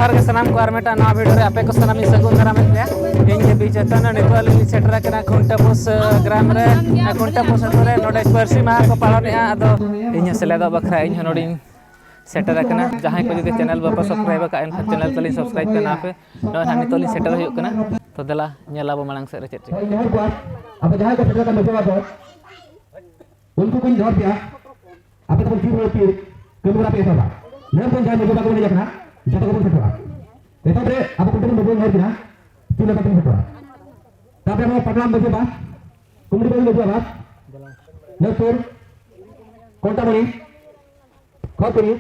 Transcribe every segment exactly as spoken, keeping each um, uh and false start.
ᱡᱚᱦᱟᱨ ᱜᱮ ᱥᱟᱱᱟᱢ ᱠᱚ, ᱟᱨ ᱢᱤᱫᱴᱟᱝ ᱱᱟᱣᱟ ᱵᱷᱤᱰᱤᱭᱳ ᱨᱮ ᱟᱯᱮ ᱠᱚ ᱥᱟᱱᱟᱢ ᱤᱧ ᱥᱟᱹᱜᱩᱱ ᱫᱟᱨᱟᱢᱮᱫ ᱯᱮᱭᱟ᱾ ᱤᱧ ᱜᱮ ᱵᱤ ᱪᱮᱛᱚᱱ, ᱱᱤᱛᱚᱜ ᱟᱹᱞᱤᱧ ᱞᱤᱧ ᱥᱮᱴᱮᱨ ᱟᱠᱟᱱᱟ ᱠᱷᱩᱱᱴᱟᱹ ᱯᱩᱥ ᱜᱨᱟᱢ ᱨᱮ᱾ ᱟᱨ ᱠᱷᱩᱱᱴᱟᱹ ᱯᱩᱥ ᱟᱹᱛᱩ ᱨᱮ ᱱᱚᱰᱮ ᱯᱟᱹᱨᱥᱤ ᱢᱟᱦᱟ ᱠᱚ ᱯᱟᱞᱚᱱᱮᱜᱼᱟ᱾ ᱟᱫᱚ ᱤᱧ ᱦᱚᱸ ᱥᱮᱞᱮᱫᱚᱜ ᱵᱟᱠᱷᱨᱟ ᱤᱧ ᱦᱚᱸ ᱱᱚᱰᱮᱧ ᱥᱮᱴᱮᱨ ᱟᱠᱟᱱᱟ᱾ ᱡᱟᱦᱟᱸᱭ ᱠᱚ ᱡᱩᱫᱤ ᱪᱮᱱᱮᱞ ᱵᱟᱯᱮ ᱥᱟᱵᱥᱠᱨᱟᱭᱤᱵ ᱟᱠᱟᱫ, ᱮᱱᱠᱷᱟᱱ ᱪᱮᱱᱮᱞ ᱛᱟᱹᱞᱤᱧ ᱥᱟᱵᱥᱠᱨᱟᱭᱤᱵ ᱯᱮ ᱱᱟ ᱯᱮ᱾ ᱱᱚᱜᱼᱚᱭ ᱱᱟᱦᱟᱜ ᱱᱤᱛᱚᱜ ᱞᱤᱧ ᱥᱮᱴᱮᱨ ᱦᱩᱭᱩᱜ ᱠᱟᱱᱟ᱾ ᱛᱚ ᱫᱮᱞᱟ ᱧᱮᱞ ᱟᱵᱚ ᱢᱟᱲᱟᱝ ᱥᱮᱫ ᱨᱮ ᱪᱮᱫ ᱪᱮᱫ ᱟᱵᱚ ᱡᱟᱦᱟᱸᱭ ᱠᱚ ᱥᱮᱴᱮᱨ ᱟᱠᱟᱱ ᱢᱟᱹᱡᱷᱤ ᱵᱟᱵᱟ ᱫᱚ, ᱩᱱᱠᱩ ᱠᱚᱧ ᱡᱚᱦᱟᱨ ᱯᱮᱭᱟ᱾ ᱟᱯᱮ ᱫᱚᱵᱚᱱ ᱪᱩᱨ ᱦᱚᱲ ᱯᱤᱨ ᱠᱟᱹᱢᱤ ᱦᱚᱨᱟ ᱯᱮ ᱮᱛᱚᱦᱚᱵᱟ᱾ ᱱᱤᱭᱟᱹ ᱠᱷᱚᱱ ᱡᱟᱦᱟᱸᱭ ᱢᱟᱹᱡᱷᱤ ᱵᱟᱵᱟ ᱠᱚ ᱦᱮᱡ ᱟᱠᱟᱱᱟ, ᱡᱚᱛᱚ ᱜᱮᱵᱚᱱ ᱥᱮᱴᱮᱨᱟ᱾ ᱮᱛᱚᱦᱚᱵ ᱨᱮ ᱟᱵᱚ ᱠᱚ ᱵᱚᱱ ᱢᱟᱹᱡᱷᱤ ᱦᱚᱲ ᱠᱟᱱᱟ, ᱪᱩᱨ ᱞᱮᱠᱟ ᱛᱮᱵᱚᱱ ᱥᱮᱴᱮᱨᱟ᱾ ᱛᱟᱨᱯᱚᱨᱮ ᱱᱚᱣᱟ ᱯᱟᱴᱞᱟ ᱢᱟᱹᱡᱷᱤ ᱵᱟᱵᱟ, ᱠᱚᱢᱤᱴᱤ ᱵᱟᱵᱟ ᱢᱟᱹᱡᱷᱤ ᱵᱟᱵᱟ, ᱱᱚᱣᱟ ᱥᱩᱨ, ᱠᱚᱱᱴᱟᱢᱩᱱᱤ, ᱠᱷᱚᱛᱩᱨᱤ᱾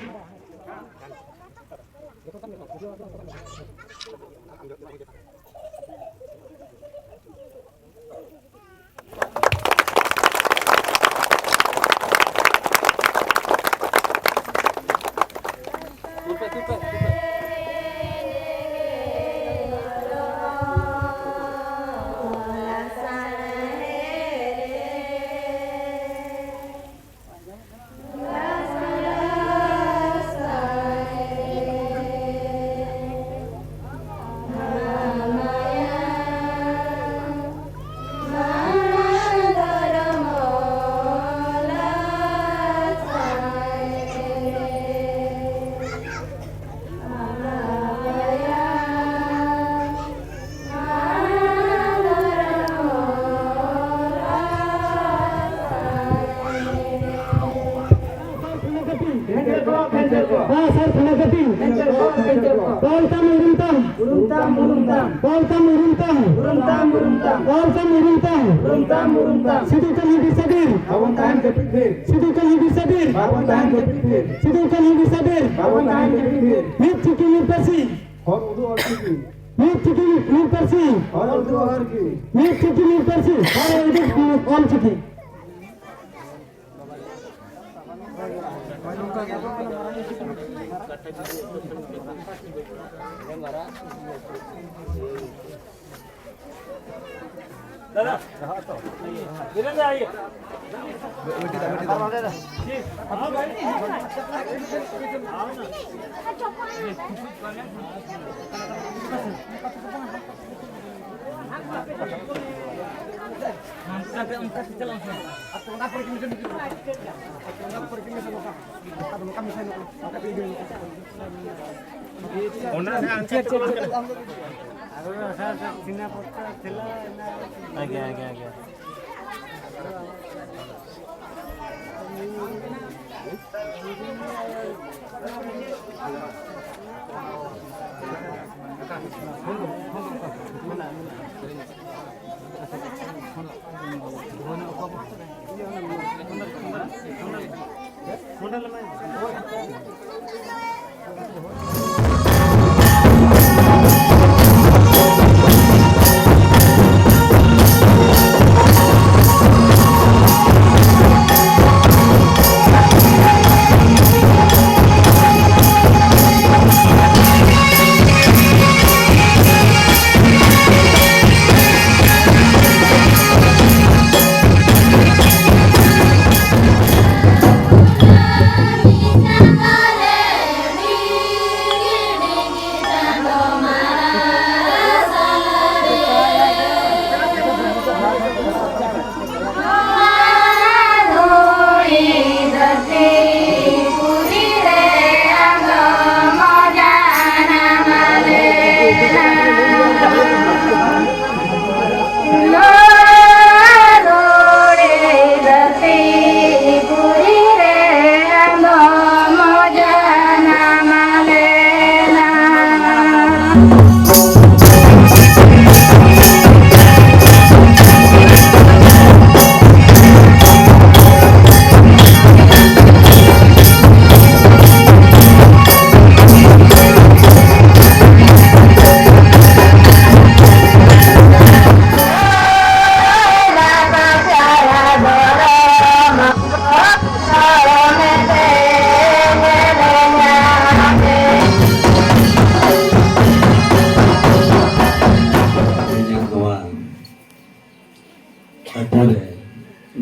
ᱠᱷᱮᱧᱪᱮᱨ ᱠᱚ, ᱠᱷᱮᱧᱪᱮᱨ ᱠᱚ᱾ ᱵᱟ ᱥᱟᱨ ᱛᱷᱟᱱᱟ ᱠᱟᱹᱯᱤ᱾ ᱠᱷᱮᱧᱪᱮᱨ ᱠᱚ, ᱠᱷᱮᱧᱪᱮᱨ ᱠᱚ᱾ ᱚᱞ ᱛᱟᱢ ᱩᱨᱩᱢ ᱛᱟᱢ᱾ ᱩᱨᱩᱢ ᱛᱟᱢ, ᱩᱨᱩᱢ ᱛᱟᱢ᱾ ᱚᱞ ᱛᱟᱢ ᱩᱨᱩᱢ ᱛᱟᱢ᱾ ᱩᱨᱩᱢ ᱛᱟᱢ, ᱩᱨᱩᱢ ᱛᱟᱢ᱾ ᱚᱞ ᱛᱟᱢ ᱩᱨᱩᱢ ᱛᱟᱢ᱾ ᱩᱨᱩᱢ ᱛᱟᱢ, ᱩᱨᱩᱢ ᱛᱟᱢ᱾ ᱥᱤᱫᱩ ᱠᱟᱹᱱᱦᱩ ᱵᱤᱨᱥᱟ ᱵᱤᱨ᱾ ᱵᱟᱵᱚᱱ ᱛᱟᱦᱮᱱ ᱡᱟᱹᱯᱤᱫ ᱛᱷᱤᱨ᱾ ᱥᱤᱫᱩ ᱠᱟᱹᱱᱦᱩ ᱵᱤᱨᱥᱟ ᱵᱤᱨ᱾ ᱵᱟᱵᱚᱱ ᱛᱟᱦᱮᱱ ᱡᱟᱹᱯᱤᱫ ᱛᱷᱤᱨ᱾ ᱥᱤᱫᱩ ᱠᱟᱹᱱᱦᱩ ᱵᱤᱨᱥᱟ ᱵᱤᱨ᱾ ᱵᱟᱵᱚᱱ ᱛᱟᱦᱮᱱ ᱡᱟᱹᱯᱤᱫ ᱛᱷᱤᱨ᱾ ᱢᱤᱫ ᱪᱤᱠᱤ ᱢᱤᱫ ᱯᱟᱹᱨᱥᱤ᱾ ᱦᱚᱨ ᱩᱫᱩᱜ ᱚᱞ ᱪᱤᱠᱤ᱾ ᱢᱤᱫ ᱪᱤᱠᱤ ᱢᱤᱫ ᱯᱟᱹᱨᱥᱤ᱾ ᱦᱚᱨ ᱩᱫᱩᱜ ᱚᱞ ᱪᱤᱠᱤ᱾ ᱢᱤᱫ ᱪᱤᱠᱤ ᱢᱤᱫ ᱯᱟᱹᱨᱥᱤ᱾ ᱦᱚᱨ ᱩᱫᱩᱜ ᱚᱞ ᱪᱤᱠᱤ᱾ दादा, धीरे से आइए।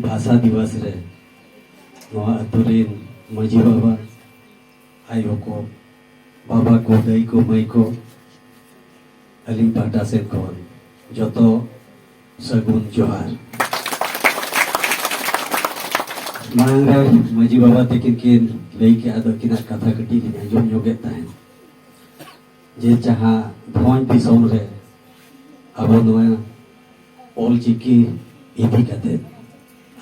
ᱵᱷᱟᱥᱟ ᱫᱤᱵᱚᱥ ᱨᱮ ᱱᱚᱣᱟ ᱟᱹᱛᱩ ᱨᱤᱱ ᱢᱟᱹᱡᱷᱤ ᱵᱟᱵᱟ, ᱟᱭᱳ ᱠᱚ, ᱵᱟᱵᱟ ᱠᱚ, ᱫᱟᱹᱭ ᱠᱚ, ᱢᱟᱹᱭ ᱠᱚ, ᱟᱹᱞᱤᱧ ᱯᱟᱦᱴᱟ ᱥᱮᱫ ᱠᱷᱚᱱ ᱡᱚᱛᱚ ᱥᱟᱹᱜᱩᱱ ᱡᱚᱦᱟᱨ᱾ ᱢᱟᱲᱟᱝ ᱨᱮ ᱢᱟᱹᱡᱷᱤ ᱵᱟᱵᱟ ᱛᱟᱹᱠᱤᱱ ᱠᱤᱱ ᱞᱟᱹᱭ ᱠᱮᱜᱼᱟ, ᱟᱫᱚ ᱟᱹᱠᱤᱱᱟᱜ ᱠᱟᱛᱷᱟ ᱠᱟᱹᱴᱤᱡ ᱞᱤᱧ ᱟᱸᱡᱚᱢ ᱧᱚᱜᱮᱫ ᱛᱟᱦᱮᱸᱫ, ᱡᱮ ᱡᱟᱦᱟᱸ ᱵᱷᱚᱸᱡᱽ ᱫᱤᱥᱚᱢ ᱨᱮ ᱟᱵᱚ ᱱᱚᱣᱟ ᱚᱞᱪᱤᱠᱤ ᱤᱫᱤ ᱠᱟᱛᱮ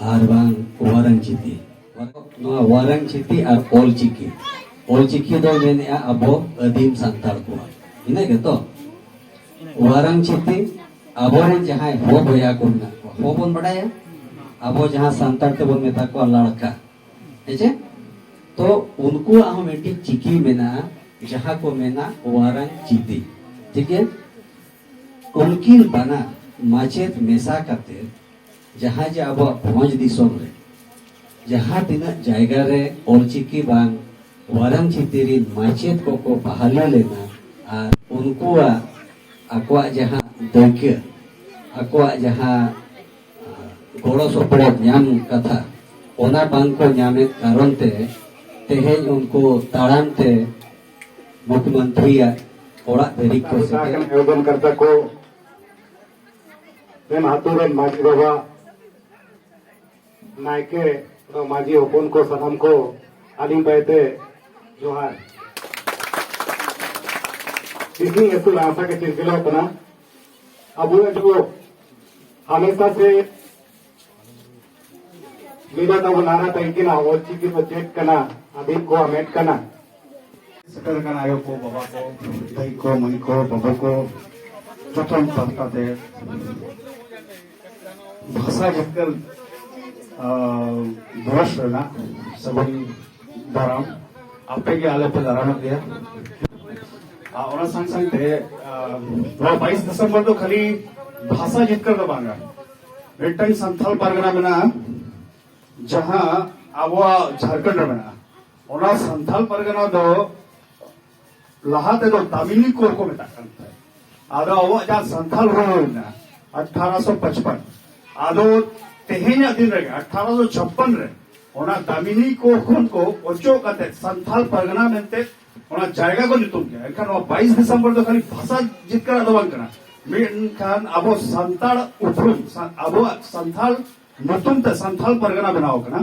ᱟᱨ ᱵᱟᱝ ᱣᱟᱨᱟᱝ ᱪᱤᱛᱤ, ᱱᱚᱣᱟ ᱣᱟᱨᱟᱝ ᱪᱤᱛᱤ ᱟᱨ ᱚᱞᱪᱤᱠᱤ, ᱚᱞᱪᱤᱠᱤ ᱫᱚ ᱢᱮᱱᱮᱜᱼᱟ ᱟᱵᱚ ᱟᱹᱫᱤᱢ ᱥᱟᱱᱛᱟᱲ ᱠᱚᱣᱟᱜ, ᱤᱱᱟᱹ ᱜᱮᱛᱚ᱾ ᱣᱟᱨᱟᱝ ᱪᱤᱛᱤ ᱟᱵᱚᱨᱮᱱ ᱡᱟᱦᱟᱸᱭ ᱦᱚ ᱵᱚᱭᱦᱟ ᱠᱚ ᱢᱮᱱᱟᱜ ᱠᱚᱣᱟ, ᱦᱚ ᱵᱚᱱ ᱵᱟᱰᱟᱭᱟ, ᱟᱵᱚ ᱡᱟᱦᱟᱸ ᱥᱟᱱᱛᱟᱲ ᱛᱮᱵᱚᱱ ᱢᱮᱛᱟ ᱠᱚᱣᱟ ᱞᱟᱲᱠᱟ, ᱦᱮᱸ ᱪᱮ? ᱛᱚ ᱩᱱᱠᱩᱣᱟᱜ ᱦᱚᱸ ᱢᱤᱫᱴᱤᱡ ᱪᱤᱠᱤ ᱢᱮᱱᱟᱜᱼᱟ, ᱡᱟᱦᱟᱸ ᱠᱚ ᱢᱮᱱᱟ ᱣᱟᱨᱟᱝ ᱪᱤᱛᱤ, ᱴᱷᱤᱠ ᱜᱮᱭᱟ? ᱩᱱᱠᱤᱱ ᱵᱟᱱᱟᱨ ᱢᱟᱪᱮᱫ ᱢᱮᱥᱟ ᱠᱟᱛᱮ ᱡᱟᱦᱟᱸ ᱡᱮ ᱟᱵᱚᱣᱟᱜ ᱵᱷᱚᱸᱡᱽ ᱫᱤᱥᱚᱢ ᱨᱮ ᱡᱟᱦᱟᱸ ᱛᱤᱱᱟᱹᱜ ᱡᱟᱭᱜᱟ ᱨᱮ ᱚᱞᱪᱤᱠᱤ ᱵᱟᱝ ᱣᱟᱨᱟᱝ ᱪᱤᱛᱤ ᱨᱤᱱ ᱢᱟᱪᱮᱫ ᱠᱚᱠᱚ ᱵᱟᱦᱟᱞᱤ ᱞᱮᱱᱟ ᱟᱨ ᱩᱱᱠᱩᱣᱟᱜ ᱟᱠᱚᱣᱟᱜ ᱡᱟᱦᱟᱸ ᱫᱟᱹᱭᱠᱟᱹ, ᱟᱠᱚᱣᱟᱜ ᱡᱟᱦᱟᱸ ᱜᱚᱲᱚ ᱥᱚᱯᱚᱦᱚᱫ ᱧᱟᱢ ᱠᱟᱛᱷᱟ, ᱚᱱᱟ ᱵᱟᱝ ᱠᱚ ᱧᱟᱢᱮᱫ ᱠᱟᱨᱚᱱ ᱛᱮ ᱛᱮᱦᱮᱧ ᱩᱱᱠᱩ ᱛᱟᱲᱟᱢ ᱛᱮ ᱢᱩᱠᱷᱭᱚᱢᱚᱱᱛᱨᱤᱭᱟᱜ ᱚᱲᱟᱜ ᱫᱷᱟᱹᱨᱤᱡ ᱠᱚ ᱥᱮᱴᱮᱨ᱾ ᱟᱭᱳᱡᱚᱱ ᱠᱟᱨᱛᱟ ᱠᱚ, ᱨᱮᱱ ᱟᱛᱳ ᱨᱮᱱ ᱢᱟᱹᱡᱷᱤ ᱵᱟᱵᱟ, ᱱᱟᱭᱠᱮ, ᱢᱟᱹᱡᱷᱤ ᱦᱚᱯᱚᱱ ᱠᱚ, ᱥᱟᱱᱟᱢ ᱠᱚ ᱟᱹᱞᱤᱧ ᱯᱟᱭᱛᱮ ᱡᱚᱦᱟᱨ᱾ ᱛᱤᱦᱤᱧ ᱟᱹᱛᱩ ᱞᱟᱦᱟ ᱜᱮ ᱪᱤᱨᱜᱟᱹᱞᱚᱜ ᱠᱟᱱᱟ᱾ ᱟᱵᱚᱣᱟᱜ ᱡᱩᱜᱽ ᱦᱟᱢᱮᱥᱟ ᱥᱮ ᱢᱤᱫ ᱛᱟᱵᱚ ᱱᱟᱨᱟ ᱛᱟᱦᱮᱸ ᱠᱟᱱᱟ, ᱚᱞᱪᱤᱠᱤ ᱫᱚ ᱪᱮᱫ ᱠᱟᱱᱟ, ᱟᱹᱫᱤᱢ ᱠᱚᱣᱟᱜ ᱢᱮᱫ ᱠᱟᱱᱟ᱾ ᱥᱮᱴᱮᱨ ᱟᱠᱟᱱ ᱟᱭᱳ ᱠᱚ, ᱵᱟᱵᱟ ᱠᱚ, ᱫᱟᱹᱭ ᱠᱚ, ᱢᱟᱹᱭ ᱠᱚ, ᱵᱟᱹᱵᱩ ᱠᱚ, ᱡᱚᱛᱚ ᱯᱟᱦᱴᱟ ᱛᱮ ᱵᱷᱟᱥᱟ ᱡᱤᱛᱠᱟᱹᱨ, ᱟ, ᱫᱤᱵᱚᱥ ᱨᱮᱱᱟᱜ ᱥᱟᱹᱜᱩᱱ ᱫᱟᱨᱟᱢ, ᱟᱯᱮ ᱜᱮ ᱟᱞᱮ ᱯᱮ ᱫᱟᱨᱟᱢᱮᱫ ᱞᱮᱭᱟ᱾ ᱟᱨ ᱚᱱᱟ ᱥᱟᱶ ᱥᱟᱶᱛᱮ, ᱟ, ᱱᱚᱣᱟ ᱵᱟᱭᱤᱥ ᱰᱤᱥᱮᱢᱵᱚᱨ ᱫᱚ ᱠᱷᱟᱹᱞᱤ ᱵᱷᱟᱥᱟ ᱡᱤᱛᱠᱟᱹᱨ ᱫᱚ ᱵᱟᱝᱟ, ᱢᱤᱫᱴᱟᱝ ᱥᱟᱱᱛᱟᱲ ᱯᱟᱨᱜᱟᱱᱟ ᱢᱮᱱᱟᱜᱼᱟ, ᱡᱟᱦᱟᱸ ᱟᱵᱚᱣᱟᱜ ᱡᱷᱟᱲᱠᱷᱚᱸᱰ ᱨᱮ ᱢᱮᱱᱟᱜᱼᱟ, ᱚᱱᱟ ᱥᱟᱱᱛᱟᱲ ᱯᱟᱨᱜᱟᱱᱟ ᱫᱚ ᱞᱟᱦᱟ ᱛᱮᱫᱚ ᱛᱟᱢᱤᱞᱤ ᱠᱚ ᱠᱚ ᱢᱮᱛᱟᱜ ᱠᱟᱱ ᱛᱟᱦᱮᱸᱫ᱾ ᱟᱫᱚ ᱟᱵᱚᱣᱟᱜ ᱡᱟᱦᱟᱸ ᱥᱟᱱᱛᱟᱲ ᱦᱩᱞ ᱦᱩᱭᱱᱟ ᱟᱴᱷᱟᱨᱚᱥᱚ ᱯᱟᱸᱪᱯᱟᱱ, ᱟᱫᱚ ᱛᱮᱦᱮᱧᱟᱜ ᱫᱤᱱ ᱨᱮᱜᱮ ᱟᱴᱷᱟᱨᱚᱥᱚ ᱪᱷᱟᱯᱯᱟᱱ ᱨᱮ ᱚᱱᱟ ᱫᱟᱢᱤᱱᱤ ᱠᱚ ᱠᱷᱚᱱ ᱠᱚ ᱚᱪᱚᱜ ᱠᱟᱛᱮ ᱥᱟᱱᱛᱷᱟᱞ ᱯᱟᱨᱜᱟᱱᱟ ᱢᱮᱱᱛᱮ ᱚᱱᱟ ᱡᱟᱭᱜᱟ ᱠᱚ ᱧᱩᱛᱩᱢ ᱠᱮᱫᱟ᱾ ᱮᱱᱠᱷᱟᱱ ᱱᱚᱣᱟ ᱵᱟᱭᱤᱥ ᱰᱤᱥᱮᱢᱵᱚᱨ ᱫᱚ ᱠᱷᱟᱹᱞᱤ ᱵᱷᱟᱥᱟ ᱡᱤᱛᱠᱟᱹᱨᱟᱜ ᱫᱚ ᱵᱟᱝ ᱠᱟᱱᱟ, ᱢᱮᱱᱠᱷᱟᱱ ᱟᱵᱚ ᱥᱟᱱᱛᱟᱲ ᱩᱯᱨᱩᱢ, ᱥᱟ-, ᱟᱵᱚᱣᱟᱜ ᱥᱟᱱᱛᱷᱟᱞ ᱧᱩᱛᱩᱢ ᱛᱮ ᱥᱟᱱᱛᱷᱟᱞ ᱯᱟᱨᱜᱟᱱᱟ ᱵᱮᱱᱟᱣ ᱟᱠᱟᱱᱟ᱾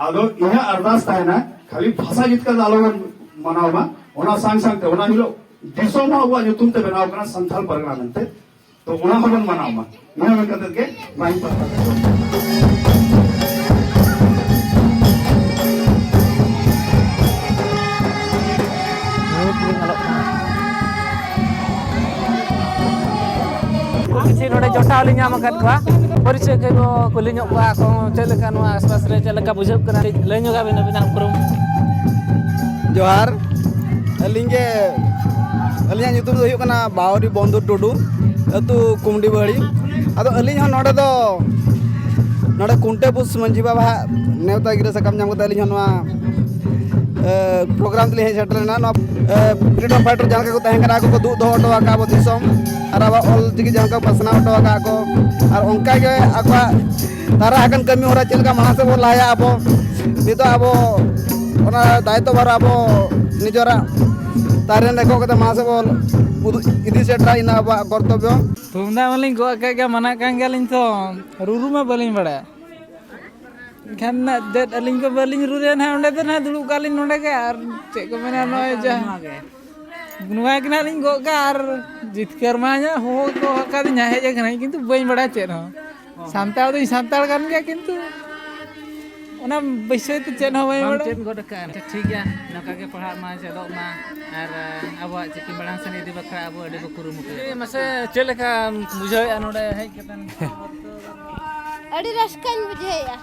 ᱟᱫᱚ ᱤᱧᱟᱹᱜ ᱟᱨᱫᱟᱥ ᱛᱟᱦᱮᱱᱟ, ᱠᱷᱟᱹᱞᱤ ᱵᱷᱟᱥᱟ ᱡᱤᱛᱠᱟᱹᱨ ᱫᱚ ᱟᱞᱚᱵᱚᱱ ᱢᱟᱱᱟᱣ ᱢᱟ, ᱚᱱᱟ ᱥᱟᱝ ᱥᱟᱝᱛᱮ ᱚᱱᱟ ᱦᱤᱞᱳᱜ ᱫᱤᱥᱚᱢ ᱦᱚᱸ ᱟᱵᱚᱣᱟᱜ ᱧᱩᱛᱩᱢ ᱛᱮ ᱵᱮᱱᱟᱣ ᱟᱠᱟᱱᱟ ᱥᱟᱱᱛᱷᱟᱞ ᱯᱟᱨᱜᱟᱱᱟ ᱢᱮᱱᱛᱮ᱾ ᱛᱚ ᱚᱱᱟ ᱦᱚᱸᱵᱚᱱ ᱢᱟᱱᱟᱣ ᱢᱟ, ᱱᱤᱭᱟᱹ ᱢᱮᱱ ᱠᱟᱛᱮ ᱜᱮ ᱱᱚᱣᱟ ᱤᱧ ᱯᱟᱥᱴᱟ ᱥᱮᱫ ᱠᱷᱚᱱ᱾ ᱧᱩᱛ ᱜᱮ ᱧᱮᱞᱚᱜ ᱠᱟᱱᱟ᱾ ᱠᱤᱪᱷᱩ ᱱᱚᱰᱮ ᱡᱚᱴᱟᱣ ᱞᱤᱧ ᱧᱟᱢ ᱟᱠᱟᱫ ᱠᱚᱣᱟ, ᱯᱚᱨᱤᱪᱚᱭ ᱠᱚ ᱠᱩᱞᱤ ᱧᱚᱜ ᱠᱚᱣᱟ ᱟᱠᱚ ᱦᱚᱸ ᱪᱮᱫ ᱞᱮᱠᱟ ᱱᱚᱣᱟ ᱟᱥᱯᱟᱥ ᱨᱮ ᱪᱮᱫ ᱞᱮᱠᱟ ᱵᱩᱡᱷᱟᱹᱜ ᱠᱟᱱᱟ, ᱠᱟᱹᱴᱤᱡ ᱞᱟᱹᱭ ᱧᱚᱜ ᱟᱵᱤᱱ ᱟᱹᱵᱤᱱᱟᱜ ᱩᱯᱨᱩᱢ᱾ ᱡᱚᱦᱟᱨ᱾ ᱟᱹᱞᱤᱧ ᱜᱮ, ᱟᱹᱞᱤᱧᱟᱜ ᱧᱩᱛᱩᱢ ᱫᱚ ᱦᱩᱭᱩᱜ ᱠᱟᱱᱟ ᱵᱟᱣᱨᱤ ᱵᱚᱱᱫᱷᱩ ᱴᱩᱰᱩ, ᱟᱹᱛᱩ ᱠᱩᱢᱰᱤ ᱵᱟᱹᱦᱲᱤ᱾ ᱟᱫᱚ ᱟᱹᱞᱤᱧ ᱦᱚᱸ ᱱᱚᱰᱮ ᱫᱚ, ᱱᱚᱰᱮ ᱠᱩᱱᱴᱮ ᱵᱩᱥ ᱢᱟᱹᱡᱷᱤ ᱵᱟᱵᱟᱣᱟᱜ ᱱᱮᱣᱛᱟ ᱜᱤᱨᱟᱹ ᱥᱟᱠᱟᱢ ᱧᱟᱢ ᱠᱟᱛᱮ ᱟᱹᱞᱤᱧ ᱦᱚᱸ ᱱᱚᱣᱟ, ᱮ, ᱯᱨᱳᱜᱨᱟᱢ ᱛᱮᱞᱤᱧ ᱦᱮᱡ ᱥᱮᱴᱮᱨ ᱞᱮᱱᱟ᱾ ᱱᱚᱣᱟ, ᱮ, freedom fighter ᱡᱟᱦᱟᱸ ᱞᱮᱠᱟ ᱠᱚ ᱛᱟᱦᱮᱸ ᱠᱟᱱᱟ, ᱟᱠᱚ ᱠᱚ ᱫᱩᱜ ᱫᱚᱦᱚ ᱦᱚᱴᱚ ᱟᱠᱟᱫ ᱟᱵᱚ ᱫᱤᱥᱚᱢ ᱟᱨ ᱟᱵᱚᱣᱟᱜ ᱚᱞ ᱪᱤᱠᱤ ᱡᱟᱦᱟᱸ ᱞᱮᱠᱟ ᱯᱟᱥᱱᱟᱣ ᱦᱚᱴᱚ ᱟᱠᱟᱫ ᱠᱚ, ᱟᱨ ᱚᱱᱠᱟ ᱜᱮ ᱟᱠᱚᱣᱟᱜ ᱛᱟᱨᱟ ᱟᱠᱟᱱ ᱠᱟᱹᱢᱤ ᱦᱚᱨᱟ ᱪᱮᱫ ᱞᱮᱠᱟ ᱢᱟᱲᱟᱝ ᱥᱮᱫ ᱵᱚᱱ ᱞᱟᱦᱟᱭᱟ ᱟᱵᱚ᱾ ᱱᱤᱛᱚᱜ ᱟᱵᱚ ᱚᱱᱟ ᱫᱟᱭᱤᱛᱛᱚ ᱵᱷᱟᱨ ᱟᱵᱚ ᱱᱤᱡᱮᱨᱟᱜ ᱛᱟᱨᱮᱱ ᱨᱮ ᱜᱚᱜ ᱠᱟᱛᱮ ᱢᱟᱲᱟᱝ ᱥᱮᱫ ᱵᱚᱱ ᱩᱫᱩᱜ ᱤᱫᱤ ᱥᱮᱴᱮᱨᱟ, ᱤᱱᱟᱹ ᱟᱵᱚᱣᱟᱜ ᱠᱚᱨᱛᱚᱵᱵᱚ᱾ ᱛᱩᱢᱫᱟᱜ ᱢᱟᱞᱤᱧ ᱜᱚᱜ ᱟᱠᱟᱫ ᱜᱮᱭᱟ, ᱢᱟᱱᱟᱜ ᱠᱟᱱ ᱜᱮᱭᱟᱞᱤᱧ ᱛᱚ, ᱨᱩᱨᱩ ᱢᱟ ᱵᱟᱹᱞᱤᱧ ᱵᱟᱲᱟᱭᱟ᱾ ᱮᱱᱠᱷᱟᱱ ᱱᱟᱜ ᱫᱮᱫ ᱟᱹᱞᱤᱧ ᱠᱚ ᱵᱟᱹᱞᱤᱧ ᱨᱩᱨᱮᱭᱟ ᱱᱟᱦᱟᱜ, ᱚᱸᱰᱮ ᱫᱚ ᱱᱟᱦᱟᱜ ᱫᱩᱲᱩᱵ ᱠᱟᱜ ᱞᱤᱧ ᱱᱚᱰᱮ ᱜᱮ, ᱟᱨ ᱪᱮᱫ ᱠᱚ ᱢᱮᱱᱟ, ᱱᱚᱜᱼᱚᱭ ᱡᱟᱦᱟᱸ ᱱᱚᱣᱟ ᱜᱮ ᱱᱟᱦᱟᱜ ᱞᱤᱧ ᱜᱚᱜ ᱠᱟᱜᱼᱟ, ᱟᱨ ᱡᱤᱛᱠᱟᱹᱨ ᱢᱟ ᱤᱧᱟᱹᱜ ᱦᱚᱦᱚ ᱠᱚ ᱟᱠᱟᱫᱤᱧᱟ, ᱦᱮᱡ ᱟᱠᱟᱱᱟᱹᱧ, ᱠᱤᱱᱛᱩ ᱵᱟᱹᱧ ᱵᱟᱲᱟᱭᱟ ᱪᱮᱫ ᱦᱚᱸ᱾ ᱦᱚᱸ᱾ ᱥᱟᱱᱛᱟᱲ ᱫᱚᱧ ᱥᱟᱱᱛᱟᱲ ᱠᱟᱱ ᱜᱮᱭᱟ, ᱠᱤᱱᱛᱩ ᱚᱱᱟ ᱵᱤᱥᱚᱭ ᱛᱮ ᱪᱮᱫ ᱦᱚᱸ ᱵᱟᱹᱧ ᱵᱟᱢ ᱵᱟᱲᱟᱭᱟ᱾ ᱪᱮᱫ ᱜᱚᱫ ᱟᱠᱟᱫᱼᱟ᱾ ᱟᱪᱪᱷᱟ, ᱴᱷᱤᱠ ᱜᱮᱭᱟ, ᱱᱚᱝᱠᱟ ᱜᱮ ᱯᱟᱲᱦᱟᱜ ᱢᱟ, ᱪᱮᱫᱚᱜ ᱢᱟ, ᱟᱨ, ᱟᱵᱚᱣᱟᱜ ᱪᱤᱠᱤ ᱢᱟᱲᱟᱝ ᱥᱮᱱ ᱤᱫᱤ ᱵᱟᱠᱷᱨᱟ ᱟᱵᱚ ᱟᱹᱰᱤ ᱵᱚ ᱠᱩᱨᱩᱢᱩᱴᱩᱭᱟ᱾ ᱢᱟᱥᱮ ᱪᱮᱫ ᱞᱮᱠᱟ ᱵᱩᱡᱷᱟᱹᱣᱮᱫᱼᱟ ᱱᱚᱰᱮ ᱦᱮᱡ ᱠᱟᱛᱮ? ᱟᱹᱰᱤ ᱨᱟᱹᱥᱠᱟᱹᱧ ᱵᱩᱡᱷᱟᱹᱣᱮᱫᱼᱟ᱾